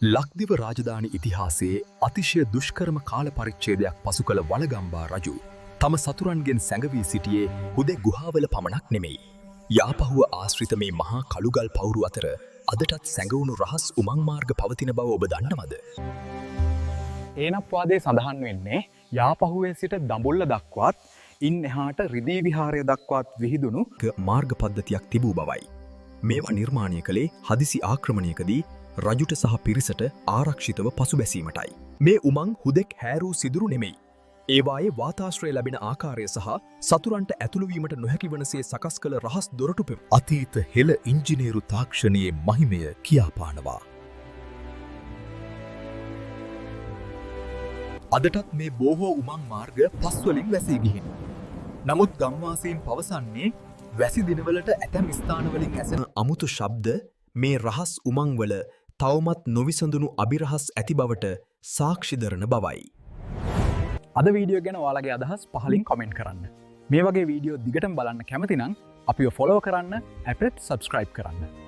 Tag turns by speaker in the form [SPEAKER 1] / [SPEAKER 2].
[SPEAKER 1] ලක්දිව රාජධානි ඉතිහාසයේ අතිශය දුෂ්කරම කාල පරිච්ඡේදයක් පසු කළ වළගම්බා රජු තම සතුරන්ගෙන් සැඟවී සිටියේ හුදෙක් ගුහාවල පමණක් නෙමෙයි. යාපහුව ආශ්‍රිත මේ මහා කළුගල් පවුරු අතර අදටත් සැඟවුණු රහස් උමං මාර්ග පවතින බව ඔබ දන්නවද?
[SPEAKER 2] ඒනප්වාදයේ සඳහන් වෙන්නේ යාපහුවේ සිට දඹුල්ල දක්වාත් ඉන් එහාට රිදී විහාරය දක්වාත් විහිදුණු
[SPEAKER 1] මාර්ග පද්ධතියක් තිබූ බවයි. මේවා නිර්මාණය කළේ හදිසි ආක්‍රමණයකදී රජුට සහ පිරිසට ආරක්ෂිතව පසුබැසීමටයි. මේ උමං හුදෙක් හැරූ සිදුරු නෙමෙයි. ඒවායේ වාතාශ්‍රය ලැබෙන ආකාරය සහ සතුරන්ට ඇතුළු වීමට නොහැකි වනසේ සකස් කළ රහස් දොරටු අතීත හෙළ ඉංජිනේරු තාක්ෂණයේ මහිමය කියාපානවා. අදටත් මේ බොහෝ උමං මාර්ග පස්වලින් වැසී ගිහින්. නමුත් ගම්වාසීන් පවසන්නේ වැසි දිනවලට ඇතැම් ස්ථානවලින් ඇසෙන අමුතු ශබ්ද මේ රහස් උමංවල තවමත් නොවිසඳුණු අභිරහස් ඇති බවට සාක්ෂි දරන බවයි.
[SPEAKER 2] අද වීඩියෝ ගැන ඔයාලගේ අදහස් පහලින් කමෙන්ට් කරන්න. මේ වගේ වීඩියෝ දිගටම බලන්න කැමති නම් අපිව ෆොලෝ කරන්න, අපිට සබ්ස්ක්‍රයිබ් කරන්න.